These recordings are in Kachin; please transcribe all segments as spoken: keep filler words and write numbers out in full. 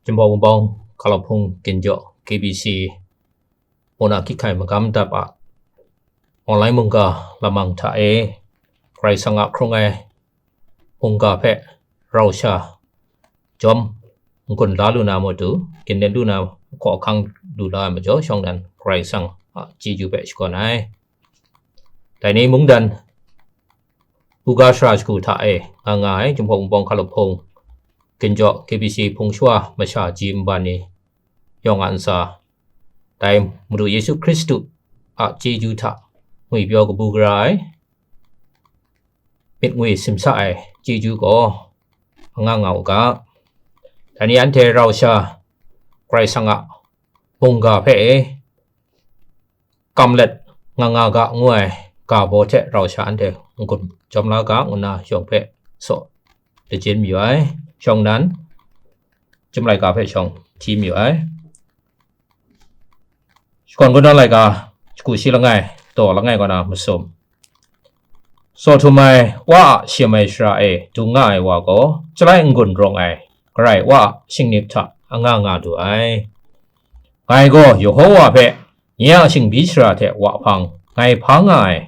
Jinghpaw Wunpawng Hkalawhpung Ginjaw K B C mung na hkyit hkai magam dap a online mungga lamang hta e, Karai Kasang a hkrung ai mungga hpe rau sha jawm n-gun la lu na matu, gindin lu na hkaw ahkang lu la ai majaw, shawng nnan Karai Kasang a chyeju hpe shakawn ai. Dai ni mungdan buga sara shagu hta e nga nga ai Jinghpaw Wunpawng Hkalawhpung Ginjaw K B C hpung shawa masha ji nban ni yawng a ntsa, dai Madu Yesu Hkristu a chyeju hta ngwipyaw kabu gara ai, myit ngwi simsa ai chyeju gaw anga nga u ga. Dai ni anhte rau sha Karai Kasang a mungga hpe e, kam let nga nga ga ngu ai ga baw hte rau sha anhte n-gun jawm la ga ngu nna yawng hpe saw lajin mayu ai. Shawng nnan Chyum laika hpe shawng hti mayu ai. Shakawn Kungdawn laika, shagu shi langai, daw langai kaw na masum. Saw htum ai Wa a shim ai shara e dung nga ai wa gaw, chyalai n-gun rawng ai Karai Wa a shingnip hta anga nga lu ai. Ngai gaw Yehowa hpe nye a shingbyi shara hte wa hpang ngai hpa nga ai,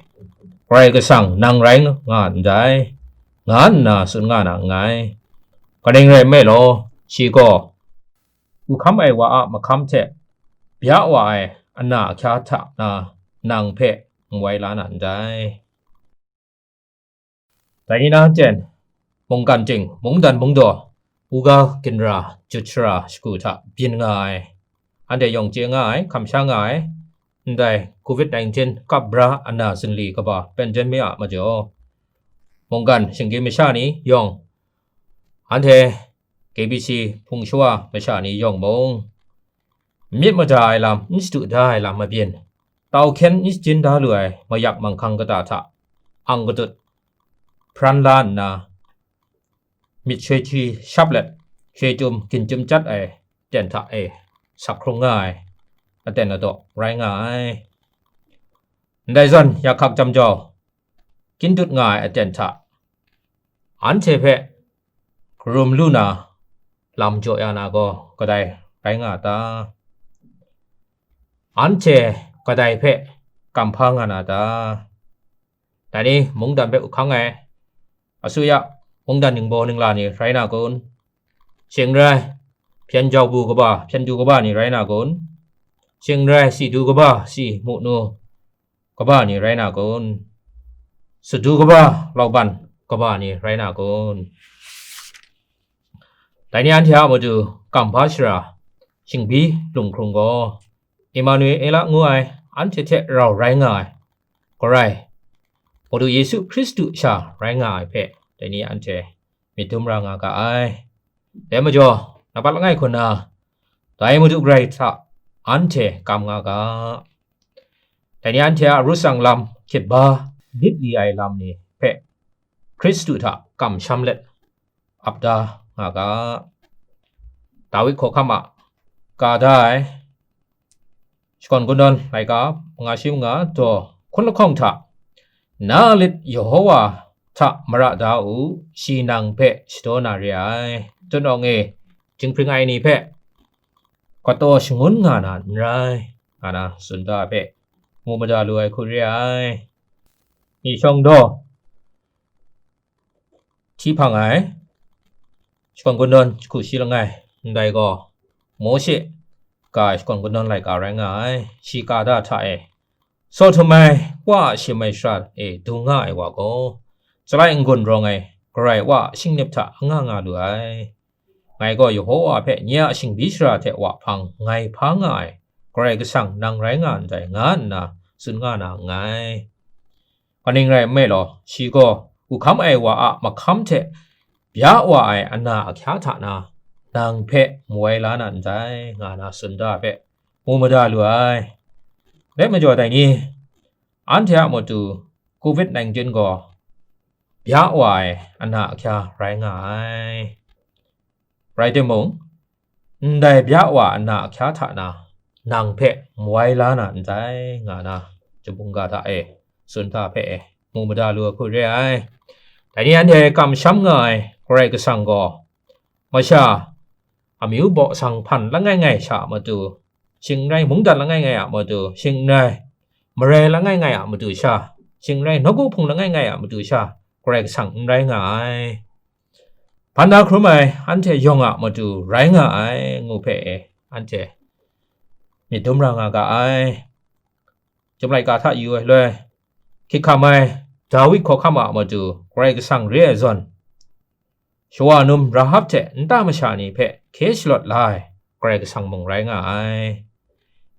Karai Kasang nang rai nga ndai, nga nna tsun nga na nngai. Kaning rai nme law, shi gaw u hkam ai wa a mahkam hte bya wa ai ana ahkya hta na nang hpe n wai la na ndai. Dai ni na jen, mungkan ting, mungdan mungdaw, uga ginra, jut shara shagu hta byin nga ai, anhte yawng chye nga ai, kamsham nga ai, ndai covid nineteen kap bra ana zingli kaba pandemic a majaw, mungkan shinggyim masha ni yawng, anhte K B C hpung shawa masha ni yawng mung, myit mada ai lam, n shadu da ai lam mabyin, tau hkyen n shajin da lu ai mayak manghkang kata hta ang gadut hparan la nna, myit shui hti shap let, shui chyum gin chyum chyat ai aten hta e sak hkrung nga ai aten adaw rai nga ai. Ndai zawn, yakhak jam jau, kyin dut nga ai aten hta anhte hpe karum lu na lam jaw ya na gaw kadai rai nga ta? Anhte kadai hpe kamhpa nga na ta? Dai ni mungdan hpe uhkang ai, asuya mungdan ningbaw ningla ni rai na kun? Shing rai, hpyen jau bu kaba, hpyen du kaba ni rai na kun? Shing rai, si du kaba, si mu nu kaba ni rai na kun? Sadu kaba, lauban kaba ni rai na kun? Dai ni anhte a matu kamhpa shara, shingbi lunghkrung gaw, Emanuela ngu ai, anhte hte rau rai nga ai, Karai, Madu Yesu Hkristu sha rai nga ai hpe, dai ni anhte myit dum ra nga ga ai. Dai majaw, nampat langai hku na, dai Madu Karai hta anhte kam nga ga. Dai ni anhte a aru tsang lam hkyit ba lit li ai lam ni hpe Hkristu hta kamsham let ap da nga ga. Dawid hkawhkam a ka da ai, Shakawn Kungdawn laika, manga shi manga daw hkun lahkawng hta, na lit Yehowa hta mara da u, shi nang hpe shadaw na re ai. Tut nawng e, jinghpring ai ni hpe kataw shangun nga na n rai, nga na tsun da hpe, mu mada lu ai hku re ai. Myi shawng daw, hti hpang ai, Shakawn Kungdawn jahku shi langai, ndai gaw, Mawshe ga ai Shakawn Kungdawn laika rai nga ai, shi ka da hta e, saw htum ai, Wa a shim ai shara e dung nga ai wa gaw, chyalai n-gun rawng ai, Karai Wa a shingnip hta anga nga lu ai. Ngai gaw Yehowa hpe nye a shingbyi shara hte wa hpang ngai hpa nga ai, Karai Kasang nang rai nga ndai, nga nna tsun nga na nngai. Kaning rai nme law, shi gaw u hkam ai wa a mahkam hte bya wa ai ana ahkya hta na, nang hpe mu wai la na ndai, nga na tsun da hpe, mu mada lu ai. Dai majaw dai ni, anhte a matu covid nineteen gaw bya wa ai ana ahkya rai nga ai. Rai timung, ndai bya wa ana ahkya hta na, nang hpe mu wai la na ndai, nga na, jabung ga hta e, tsun hta hpe e, mu mada lu ai hku re ai. Dai ni anhte kamsham nga ai Karai Kasang gaw, masha amyu baw sang hpan langai ngai sha a matu, shing n rai mungdan langai ngai a matu, shing n rai marai langai ngai a matu sha, shing n rai nawku hpung langai ngai a matu sha, Karai Kasang n rai nga ai. Hpan da hkrum ai anhte yawng a matu rai nga ai, ngu hpe e, anhte myit dum ra nga ga ai. Chyum laika hta yu ai loi, hkyik hkam ai Dawid hkawhkam a matu Karai Kasang re ai zawn, shawa num Rahab hte nta masha ni hpe hkye shalawt la ai Karai Kasang mung rai nga ai.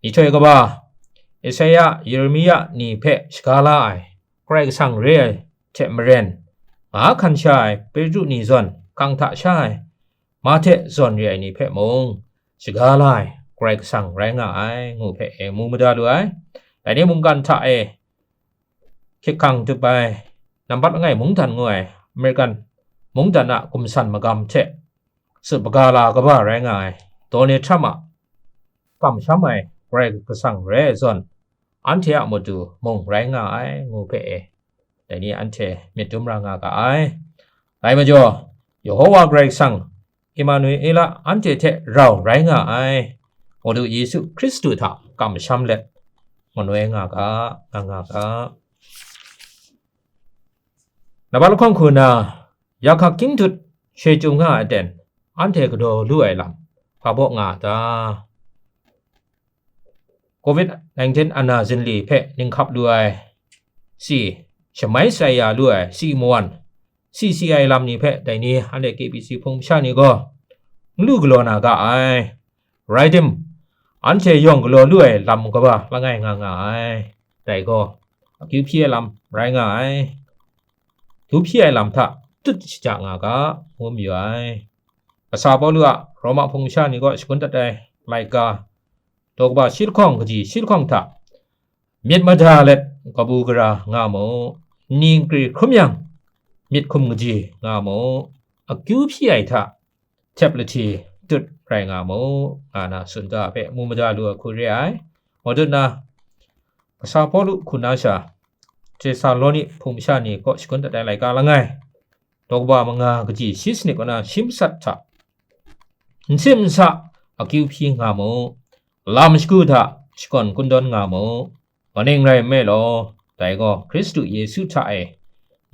Myihtoi kaba, Isaya, Yeremia ni hpe shaga la ai Karai Kasang re ai hte maren, nga hkan sha ai Petru ni zawn hkang hta sha ai Mahte zawn re ai ni hpe mung, shaga la ai Karai Kasang rai nga ai, ngu hpe e mu mada lu ai. Dai ni mungkan hta e hkyik hkang tup ai, nambat langai mungdan ngu ai American mungdan a gumsan magam hte tsup baga la kaba rai nga ai Donald Trump a kamsham ai Karai Kasang rai ai zawn, anhte a matu mung rai nga ai, ngu hpe e, dai ni anhte myit dum ra nga ga ai. Dai majaw, Yehowa Karai Kasang, Emanuela anhte hte rau rai nga ai, Madu Yesu Hkristu hta kamsham let manoi nga ga, nga nga ga. Nambat lahkawng hku na, Yahka Kying Dut she chyum nga ai aten, anhte galaw lu ai lam, hpa baw nga a ta? Covid nineteen ana zinli hpe ninghkap lu ai si, shamai sai ya lu ai si mawan, si si ai lam ni hpe dai ni anhte K B C hpung masha ni gaw n lu galaw na ga ai. Rai tim, anhte yawng galaw lu ai lam kaba langai nga nga ai. Dai gaw, akyu hpyi ai lam rai nga ai. Akyu hpyi ai lam hta tut shaja nga ga, ngu mayu ai. Kasa Pawlu a Roma hpung masha ni kaw shagun dat ai laika, daw kaba shi lahkawng kaji shi lahkawng hta myit mada let kabu gara nga mu, ni nkri hkrum yang, myit hkum kaji nga mu, akyu hpyi ai hta, htep lahti tut rai nga mu, nga na tsun ga hpe mu mada lu ai hku re ai. Madu na, Kasa Pawlu hku na sha, Tesaloni hpung masha ni kaw shagun dat ai laika langai, daw kaba manga kaji shi sanit kaw na shi masat hta, n sim n sa akyu hpyi nga mu, lam shagu hta shakawn kungdawn nga mu, kaning rai nme law, dai gaw Hkristu Yesu hta e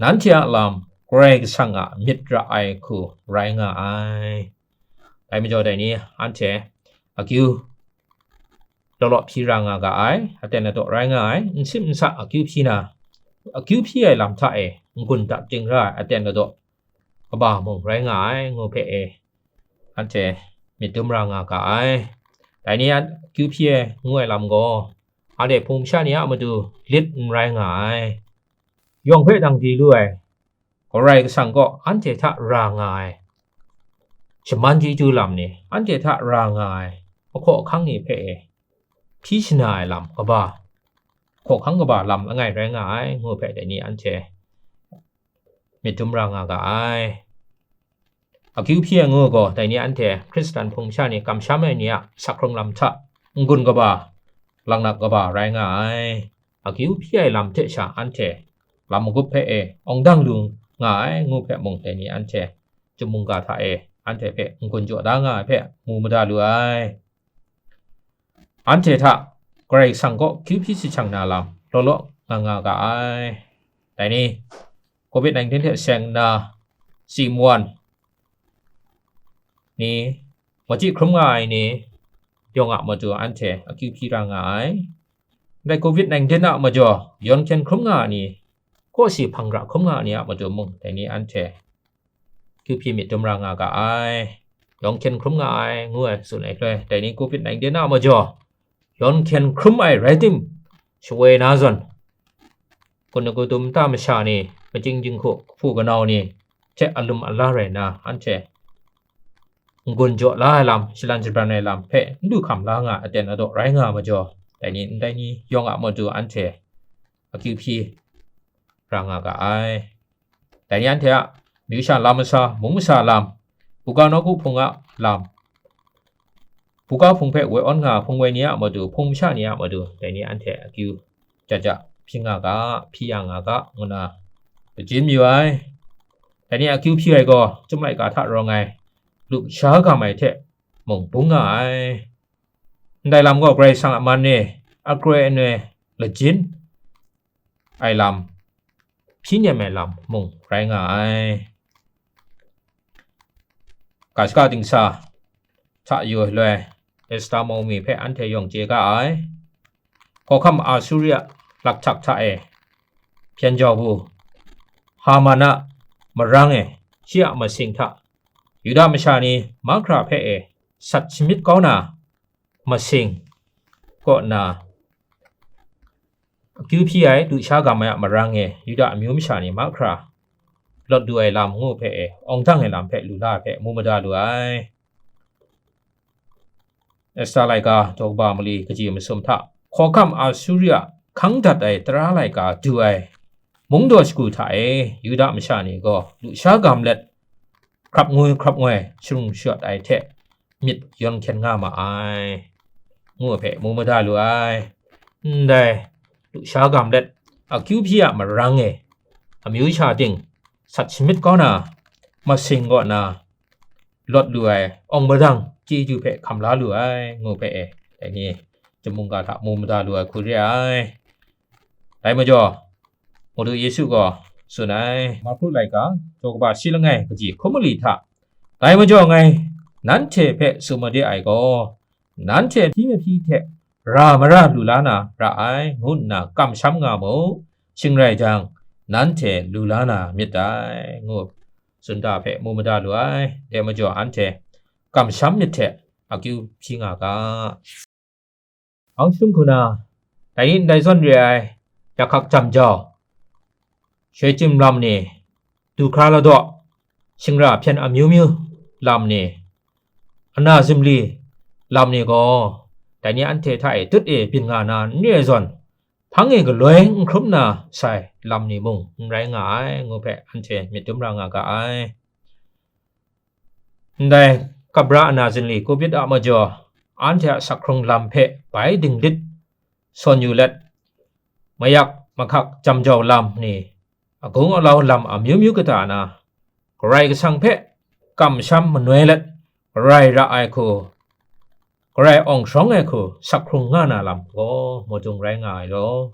nanhte a lam Karai Kasang a myit ra ai hku rai nga ai. Dai majaw dai ni anhte akyu law law hpyi ra nga ga ai, aten ladaw rai nga ai, n sim n sa akyu hpyi na, akyu hpyi ai lam hta e n-gun dap ting ra ai aten ladaw kaba mung rai nga ai, ngu hpe e, anhte myit dum ra nga ga ai. Dai ni a akyu hpyi ai ngu ai lam gaw, anhte hpung masha ni a matu lit n rai nga ai. Yawng hpe dang di lu ai Karai Kasang kaw anhte hta ra nga ai shaman chyeju lam ni, anhte hta ra nga ai ahkaw ahkang ni hpe e hpyi shana ai lam kaba, ahkaw ahkang kaba lam langai rai nga ai, ngu hpe dai ni anhte myit dum ra nga ga ai. Akyu hpyi ai ngu gaw, dai ni anhte Hkristan hpung masha ni kamsham ai ni a sak hkrung lam hta n-gun kaba, laknak kaba rai nga ai. Akyu hpyi ai lam hte sha anhte lam magup hpe e awng dang lu nga ai ngu hpe mung, dai ni anhte chyum mungga hta e anhte hpe n-gun jaw da nga ai hpe mu mada lu ai. Anhte hta Karai Kasang kaw akyu hpyi si shang na lam law law nga nga ga ai. Dai ni, covid nineteen hte seng nna si mawan ni, machyi hkrum nga ai ni, yawng a matu anhte akyu hpyi ra nga ai. Ndai covid nineteen a majaw yawn hkyen hkrum nga ai ni, kawsi hpang ra hkrum nga ai ni a matu mung, dai ni anhte akyu hpyi myit dum ra nga ga ai. Yawn hkyen hkrum nga ai, ngu ai tsun ai hkrai, dai ni covid nineteen a majaw yawn hkyen hkrum ai rai tim, shawoi na zawn, kun dagu dum nta masha ni, machying jinghku, kahpu kanau ni hte alum ala rai nna, anhte n-gun jaw la ai lam, shalan shabran ai lam hpe n du hkam la nga ai aten ladaw rai nga ai majaw, dai ni ndai ni yawng a matu anhte akyu hpyi ra nga ga ai. Dai ni anhte a myu sha lam masa, mung masa lam, buga nawku hpung a lam, buga hpung hpe woi awn nga hpung woi ni a matu, hpung masha ni a matu, dai ni anhte akyu jaja hpyi nga ga, hpyi ya nga ga, ngu na majin mayu ai. Dai ni akyu hpyi ai gaw, Chyum laika hta rawng ai, lusha gam ai hte mung bung nga ai. Ndai lam gaw Karai Kasang a man e akroi anoi lajin ai lam, hpyi nem ai lam mung rai nga ai. Ga shaka dingsa hta yu ai loi Esta Naomi hpe anhte yawng chye ga ai. Hkawhkam Asuri a lakhtak hta e hpyen jau bu, Haman a marang e shi a masing hta Yuda masha ni mahkra hpe e sat shamyit kau na masing kaw na akyu hpyi ai lusha gam ai a marang e Yuda amyu masha ni mahkra lawt lu ai lam ngu hpe e, awng dang ai lam hpe lu la ai hpe mu mada lu ai. Esta laika daw kaba mali kaji masum hta, hkawhkam Asuri a hkang dat ai tara laika du ai mungdaw shagu hta e Yuda masha ni gaw lusha gam let, hkrap ngoi hkrap ngoi sharung shawt ai hte myit yawn hkyen nga ma ai, ngu ai hpe mu mada lu ai. Ndai lusha gam let akyu hpyi a marang e amyu sha ting sat shamyit kau na masing kaw na lawt lu ai awng madang chyeju hpe hkam la lu ai, ngu hpe e, dai ni chyum mungga hta mu mada lu ai hku re ai. Dai majaw, Madu Yesu gaw tsun ai, Marku laika, daw kaba shi langai kaji hkun mali hta, dai majaw ngai nanhte hpe tsun made ai gaw, nanhte hpyi mahpyi hte ra mara lu la na ra ai, ngu nna kamsham nga mu, shing rai jang, nanhte lu la na myit dai, ngu tsun da hpe mu mada lu ai. Dai majaw anhte kamsham myit hte akyu hpyi nga ga. Ang shalum hku na, dai ni ndai zawn re ai, yakhak jam jau, shoi chyim lam ni, du hkra ladaw, shingra hpyen amyu myu lam ni, ana zimli lam ni gaw, dai ni anhte hta e tut e byin nga na n re ai zawn, hpang e galoi n hkrum na sai lam ni mung n rai nga ai, ngu hpe anhte myit dum ra nga ga ai. Ndai kabra ana zingli Covid a majaw, anhte a sakhkrung lam hpe bai dinglit sawn yu let, mayak mahkak jam jau lam ni, agung alau lam amyu myu kata na, Karai Kasang hpe kamsham manoi let, Karai ra ai hku, Karai awng sharawng ai hku sakhkrung nga na lam gaw madung rai nga ai law.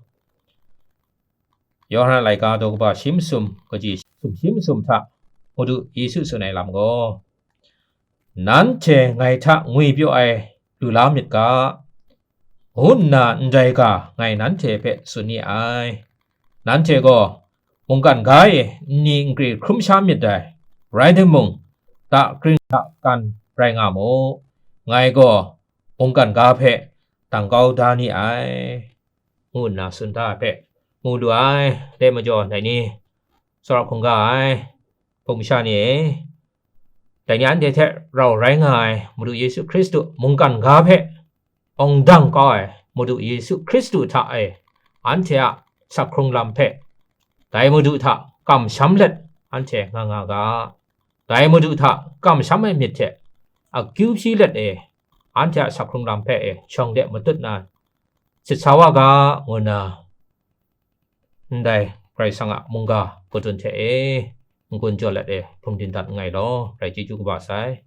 Yawhan a laika daw kaba shi masum kaji sumshi masum hta Madu Yesu tsun ai lam gaw, nanhte ngai hta ngwi pyaw ai lu la myit ga, ngu nna ndai ga ngai nanhte hpe tsun ni ai. Nanhte gaw mungkan ga e nni nkri hkrum sha myit dai, rai timung, dakring dakan rai nga mu, ngai gaw mungkan ga hpe dang kau da ni ai, ngu nna tsun da ai hpe mu lu ai. Dai majaw, dai ni, tsawra hkungga ai hpung masha ni e, dai ni anhte hte rau rai nga ai Madu Yesu Hkristu mungkan ga hpe awng dang kau ai Madu Yesu Hkristu hta e, anhte a sakhkrung lam hpe dai Madu hta kamsham let anhte nga nga ga. Dai Madu hta kamsham ai myit hte akyu hpyi let e, anhte a sakhkrung lam hpe e shawng de matut na sit sa wa ga, ngu nna, ndai Karai Kasang a mungga kadun hte e n-gun jaw let e hpung din dat nngai law, rai chyeju kaba sai.